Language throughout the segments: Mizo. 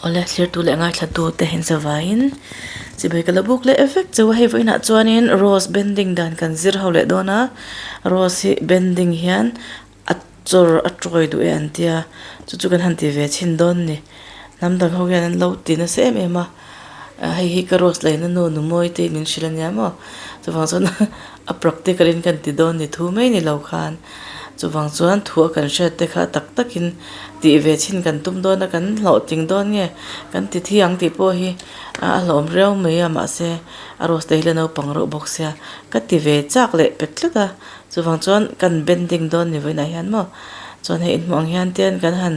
Awle thlirtu leh ngaithlatu te in zavaiin chibai ka la buk leh vek chauh a hei vawiinah chuanin rose bending dan kan zir ho leh dawn a rose hi bending hian a chawr a tawi duh e an tia chu chu kan han ti ve chhin dawn a ni hnam dang ho hian an lo ti nasa em em a hei hi ka rose laina nu nu mawi te in min hrilh ania maw chuvang chuan a practical in kan ti dawn ni thu mai ni lo khan. Chuvang chuan thu a kan hriat te kha tak takin tih ve chhin kan tum dawn a, kan hlawhtling dawn nge kan ti thi ang tih pawh hi a hlawm riau mai a mahse a rose te hi la naupang reuh bawk sia ka ti ve chak leh pek tlat a chuvang chuan kan bending dawn ni vawiinah hian maw chuan hei inhmuh ang hian te kan han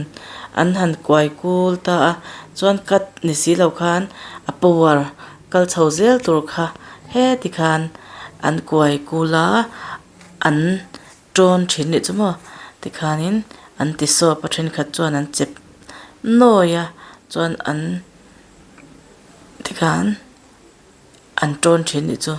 an han kuai kul ta a chuan cut ni si lo khan a power kal chho zel tur kha heti khan an kuai kul a. An tawn thin nih chu maw tikhanin an ti sawp a thenkhat chuan an chep nawi a chuan an tikhan an tawn thin nih chu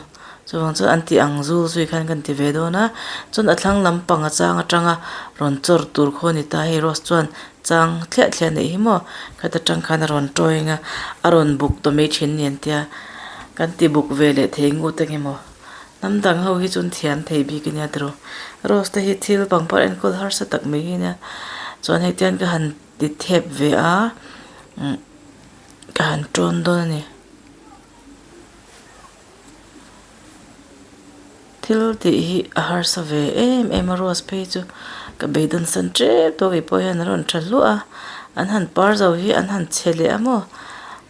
chuvang chuan an tih ang zul zui khan kan ti ve dawn a chuan a thlang lampang a chang atanga rawn chawr tur khaw a ni ta hei rose chuan chang thliah thliah a neih hi maw khata tang khan a rawn tawing a a rawn buk ta mai thin a ni an tia kan ti buk ve leh thei ngut ang emaw. Hnam dang ho hi chuan thiam thei bik a nia tiraw rose te hi thil pangpar enkawl harsa tak mai hi a nia chuan hei tian ka han ti thep ve a umm ka han tawn dawn a ni thil tih hi a harsa ve em em a rose phei chu ka beidawn san tep tawh keipawh hian a rawn tha hluah a an han par zo hi an han che leh a maw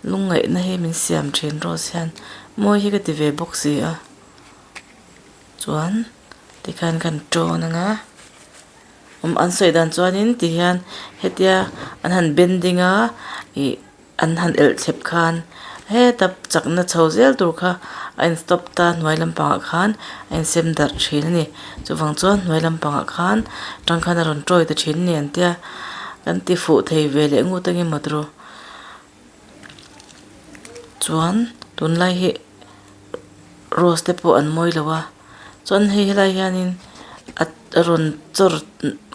lungngaihna hi min siam thin rose hian. Mawi hi ka ti ve bawk si a chuan tikhan kan tawn anga awm an sawi dan chuanin tihian hetia an han bending a ih an han elh thlep khan heta chakna chho zel tur kha a in stop ta hnuai lampangah khan a insem darh thin a ni chuvang chuan hnuai lampangah khan tang khan a rawn tawi ta thin a ni an tia kan ti fuh thei ve leh ngut ang emaw tiraw. Chuan tunlai hi rose te pawh an mawi lo a chuan hei helai hianin a rawn chawr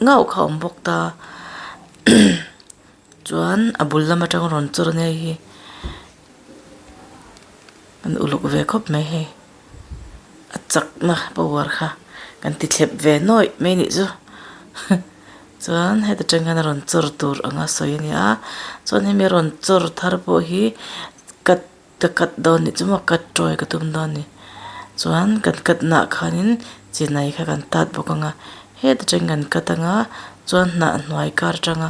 ngauh kha a awm bawk ta chuan a bul lam atang rawn chawr a nia hei hi an uluk ve khawp mai hei a chakna power kha kan ti thlep ve nawih mai a nih chu. Chuan heta tang hian a rawn chawr tur anga sawi a ni a chuan hemi rawn chawr thar pawh hi cut ka cut dawn nih chu maw cut tawi ka tum dawn a ni chuan kan cut naah khanin chinai kha kan tat bawk ang a heta tang kan cut anga chuan hnah hnuai kar atanga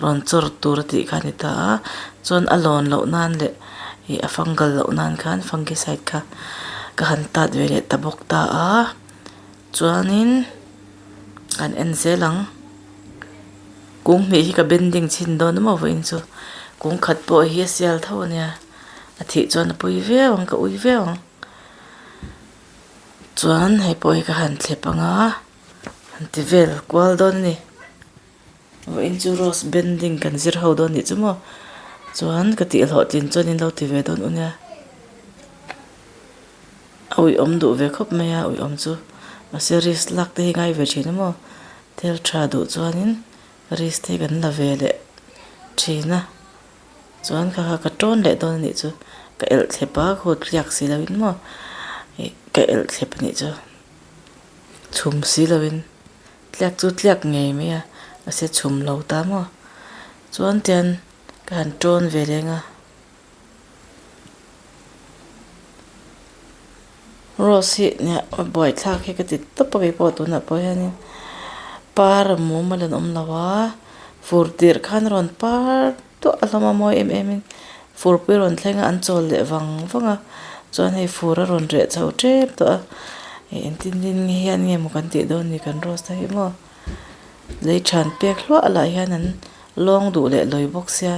rawn chawr tur a tih kha a ni ta a chuan a lawn loh nan leh ih a fungal loh nan khan fungicide kha ka han tat ve leh ta bawk ta a chuanin. Kan en zel ang kung hnih hi ka bending chhin dawn emaw vawiin chu kung khat pawh hi a sial tho ania a thih chuan a pui viau ang ka ui viau ang chuan hei pawh hi ka han thlep ang a han ti vel kual dawn a ni vawiin chu rose bending kan zir ho dawn nih chu maw chuan ka tih hlawhtlin chuan in lo ti ve dawn u nia. A uiawm duh ve khawp mai a uiawm chu mahse risk lak te hi ngai ve thin a maw thil tha duh chuanin risk te hi kan la ve leh thin a chuan kha kha ka tawn leh dawn a nih chu ka elh thlep a khut tliak si loin maw ih ka elh thlep a nih chu chhum si loin tliak chu tliak ngei mai a mahse chhum lo ta maw chuan tian ka han tawn ve leng a. Rose hi nia a buaithlak hi ka ti tawp a keipawh tunah pawh hianin par a mumal an awm lo a fur tirh khan a rawn par duah a hlawm a mawi em em in fur pui a rawn thleng a an chawl leh vang vang a chuan hei fur a rawn reh chho tep tawh a ih engtin tin hian nge maw kan tih dawn ni kan rose te hi maw lei than pek hluah lah hian an lawng duh leh lawi bawk sia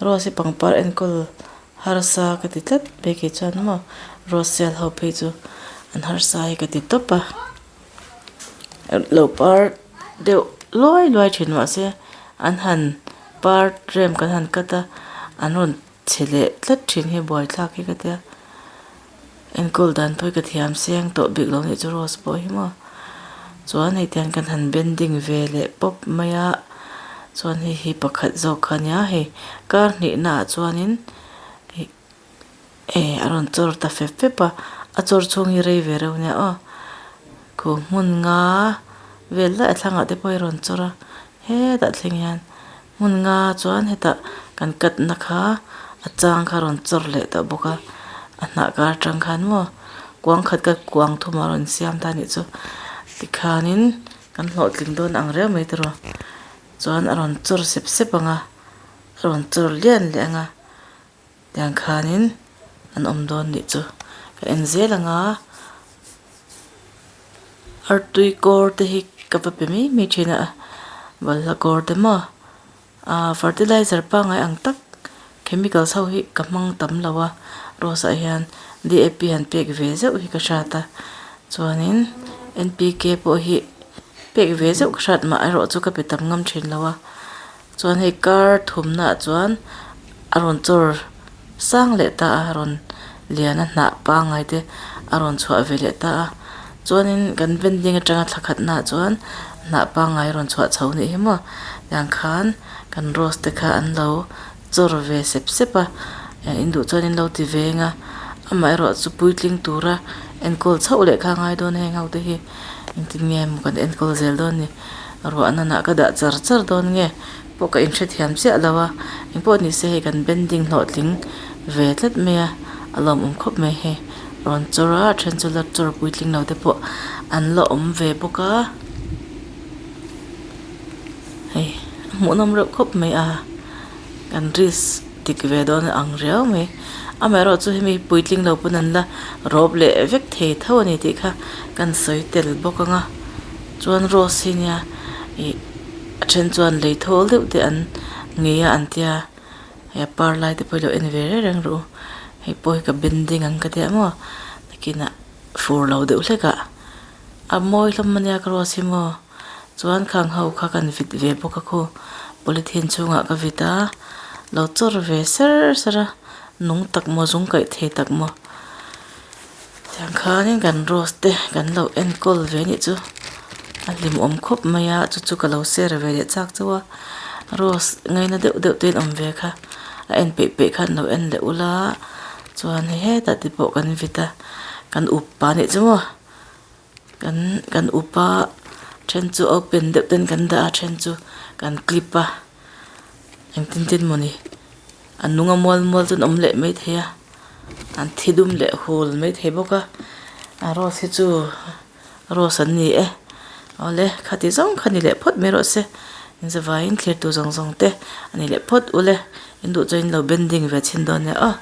rose hi pangpar enkawl harsa ka ti tlat mai kei chuan maw rose sial ho phei chu an harsa hi ka ti tawp a lo par deuh luai luai thin mahse an han par rem kan han cut a an rawn chhe leh tlat thin hi buaithlak hi ka tia enkawl dan pawh hi ka thiam seng tawh bik lo nih chu rose pawh hi maw chuan hei tiang kan han bending ve leh pawp mai a. Chuan hei hi pakhat zawk kha ania hei kar hnihna ah chuanin ih eh a rawn chawr ta fep fep a a chawr chhung hi rei ve reuh ania aw khu hmun nga vel daih a thlangah te pawh hi a rawn chawr a hetah thleng hian hmun nga chuan hetah kan cut na kha a chang kha a rawn chawr leh tawh bawk a a hnah kar atang khan maw kuang khat kha kuang thum a rawn siam ta a nih chu tikhanin kan hlawhtling dawn ang riau mai tiraw chuan a rawn chawr sep sep ang a a rawn chawr lian leh ang a tiang khanin an awm dawn nih chu ka en zel ang a artui kawr te hi ka va pe mai mai thin a balhla kawr te maw ah fertilizer pangngai ang tak chemicals ho hi ka hmang tam lo a rose ah hian D A P han pek ve zeuh hi ka hrat a chuanin N P K pawh hi pek ve zeuh ka hrat mah erawh chu ka pe tam ngam thin lo a. Chuan hei kar thumna ah chuan a rawn chawr sang leh ta a a rawn lian a hnah pangngai te a rawn chhuah ve leh ta a chuanin kan bending atanga thla khat naah chuan hnah pangngai a rawn chhuah chho nih hi maw tiang khan kan rose te kha an lo chawr ve sep sep a eh in duh chuan in lo ti veng a amaherawh chu puitling tura enkawl chhoh leh kha a ngai dawn a heng ho te hi engtin nge maw kan enkawl zel dawn ni. Ruah nanah ka dah char char dawn nge pawh ka inhrethiam chiah lo a engpawh ni se hei kan bending hlawhtling ve tlat mai a a lawmawm khawp mai hei rawn chawr a a then chu la chawr puitling lo te pawh an la awm ve bawk a hei a hmuhnawm reuh khawp mai a kan risk dik ve dawn a ang riau mai amaherawh chu hemi puitling lo pawn an la rawp leh vek thei tho a ni tih kha kan sawi tel bawk ang a chuan rose hi nia ih a then chuan lei thawl deuh te an ngei a an tia hei a par lai te pawh hi lo en ve reng reng rawh u hei pawh hi ka bending ang ka tia maw nakinah fur lo deuh hlek ah a mawi hlawm ania ka rose hi maw. Chuan khang ho kha kan vit ve bawk a khu polythene chhungah ka vit a lo chawr ve ser ser a nung tak maw zung kaih thei tak maw tiang khanin kan rose te kan lo enkawl ve anih chu a hlimawm khawp mai a chu chu ka lo share ve leh chak chauh a rose ngaina deuh deuh te in awm ve kha a en peih peih khan lo en leh ula chuan hei hetah te pawh kan vit a kan up pah anih chu maw. Kan kan up a then chu open deuh ten kan dah a then chu kan clip a engtin tin mawni a nung a mual mual chuan awm leh maithei a an thi dum leh hul maithei bawk a a rose hi chu rose an ni e awle khati zawng kha ni leh phawt mai rawh se in zavaiin thlir tur zawng zawng te a ni leh phawt ule in duh chuan in lo bending ve chhin dawn nia aw.